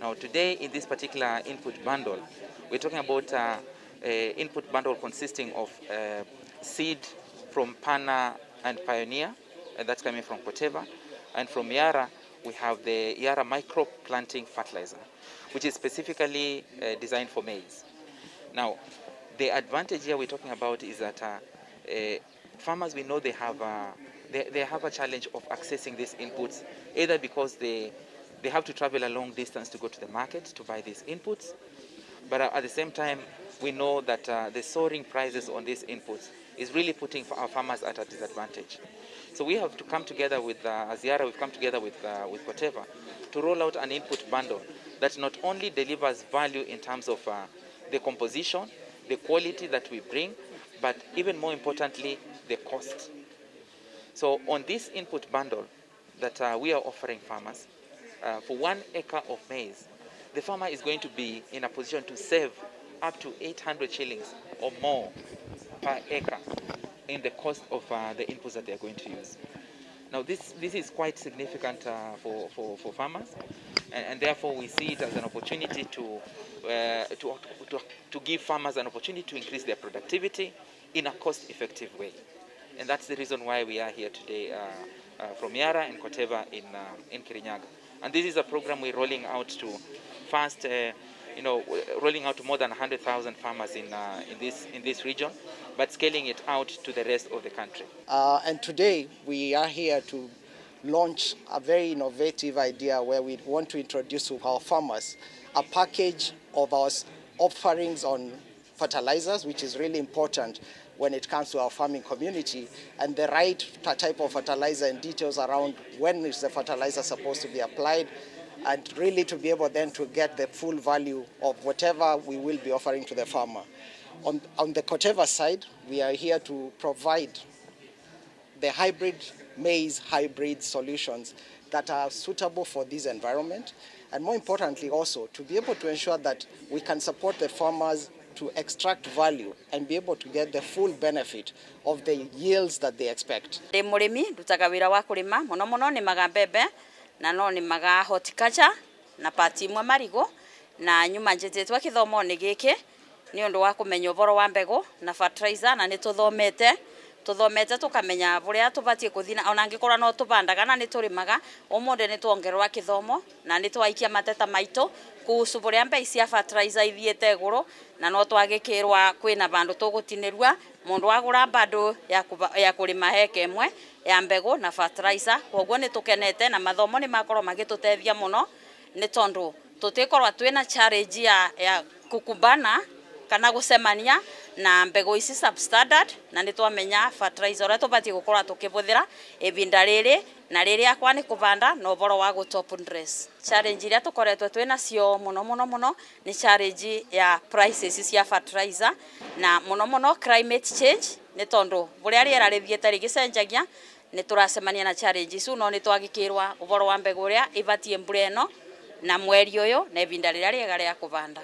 Now today in this particular input bundle, we're talking about a input bundle consisting of seed from Pannar and Pioneer, and that's coming from Corteva, and from Yara we have the Yara microplanting fertilizer, which is specifically designed for maize. Now, the advantage here we're talking about is that farmers, we know they have a challenge of accessing these inputs, either because they have to travel a long distance to go to the market to buy these inputs, but at the same time, we know that the soaring prices on these inputs is really putting our farmers at a disadvantage. So we have to come together with, as Yara, we've come together with Corteva to roll out an input bundle that not only delivers value in terms of the composition, the quality that we bring, but even more importantly, the cost. So on this input bundle that we are offering farmers, for 1 acre of maize, the farmer is going to be in a position to save up to 800 shillings or more per acre in the cost of the inputs that they are going to use. Now this is quite significant for farmers, and therefore we see it as an opportunity to give farmers an opportunity to increase their productivity in a cost-effective way. And that's the reason why we are here today from Yara and Corteva in Kirinyaga. And this is a program we're rolling out to first, rolling out to more than 100,000 farmers in this region, but scaling it out to the rest of the country. And today we are here to launch a very innovative idea where we want to introduce to our farmers a package of our offerings on fertilizers, which is really important when it comes to our farming community, and the right type of fertilizer and details around when is the fertilizer supposed to be applied, and really to be able then to get the full value of whatever we will be offering to the farmer. On the Corteva side, we are here to provide the hybrid maize hybrid solutions that are suitable for this environment, and more importantly also to be able to ensure that we can support the farmers to extract value and be able to get the full benefit of the yields that they expect. Ndĩ mũrĩmi, ndutaga wĩra wa kũrĩma, mũno mũno nĩmaga mbembe na no nĩmaga horticulture na part imwe marigũ, na nyuma njĩtĩtwo gĩthomo-inĩ gĩkĩ nĩ ũndũ wa kũmenya ũhoro wa mbegũ na fertilizer, na nĩ tũthomete tũthomete tũkamenya bũrĩa tũbatiĩ kũthiĩ na ona angĩkorwo no tũbandaga na nĩ tũrĩmaga. Ũmũthĩ nĩ tuongererwa gĩthomo na nĩ twaikia mateta maitũ kuhusu bũrĩa mbei cia fertilizer ithiĩte igũrũ, na no twagĩkĩrwa kwĩna vandũ tũgũtinĩrua mũndũ agũra bando ya kũrĩma heka ĩmwe ya mbegũ na fertilizer. Koguo nĩ tũkenete na mathomo nĩ makorwo magĩtũteithia mũno, nĩ tondũ tũtikorwo twĩna challenge ya kukumbana kana gũcemania na mbegũ ici substandard, na nĩ twamenya fertilizer ũrĩa tũbatiĩ gũkorwo tũkĩbũthĩra ĩbinda rĩrĩ na rĩrĩa kwa nĩ kũbanda na ũboro wa gũ top dress. Challenge iria tũkoretwo twĩ nacio mũno mũno mũno nĩ challenge ya prices cia fertilizer na mũno mũno climate change, nĩ tondũ bũrĩa rĩera rĩthiĩte rĩgĩcenjagia nĩ tũracemania na challenge icu, no nĩ twagĩkĩrwa ũboro wa mbegũ ũrĩa ĩbatiĩ mbura ĩno na mweri ũyũ na ibinda rĩrĩa rĩega rĩa kũbanda.